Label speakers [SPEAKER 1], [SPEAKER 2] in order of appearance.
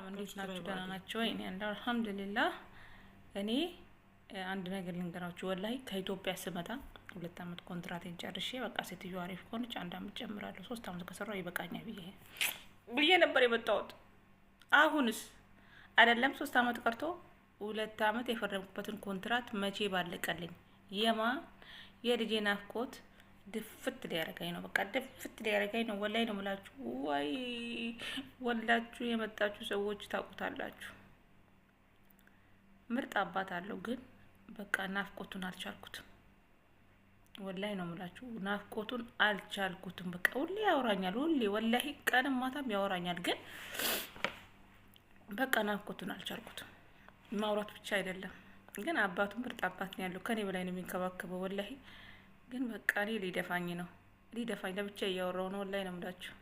[SPEAKER 1] እንዴት ናችሁ? ደህና ናቸው ወይ? እኔ እንደው አልሐምዱሊላህ። እኔ አንድ ነገር ልንገራችሁ፣ ወላሂ ከኢትዮጵያ ስመጣ 2 አመት ኮንትራቴን ጨርሼ በቃ ሴትዮ አሪፍ ከሆነች አንድ አመት ጨምራለሁ፣ 3 አመት ከሰራው ይበቃኛል ብዬ ብዬ ነበር የመጣሁት። አሁንስ አይደለም 3 አመት ቀርቶ 2 አመት የፈረምኩበትን ኮንትራት መቼ ባለቀልኝ። የማ የልጄ ናፍቆት ድፍት ሊያረጋኝ ነው። በቃ ድፍት ሊያረጋኝ ነው። ወላይ ነው የምላችሁ። ወይ ወላችሁ የመጣችሁ ሰዎች ታውቁታላችሁ። ምርጥ አባት አለው፣ ግን በቃ ናፍቆቱን አልቻልኩትም። ወላይ ነው የምላችሁ፣ ናፍቆቱን አልቻልኩትም። በቃ ሁሌ ያወራኛል፣ ሁሌ ወላሂ ቀንም ማታም ያወራኛል፣ ግን በቃ ናፍቆቱን አልቻልኩትም። ማውራት ብቻ አይደለም ግን አባቱ ምርጥ አባት ነው ያለው። ከኔ በላይ ነው የሚንከባከበው ወላሂ። ግን በቃ እኔ ሊደፋኝ ነው፣ ሊደፋኝ ለብቻ እያወራው ነው። ወላሂ ነው የምላችሁ።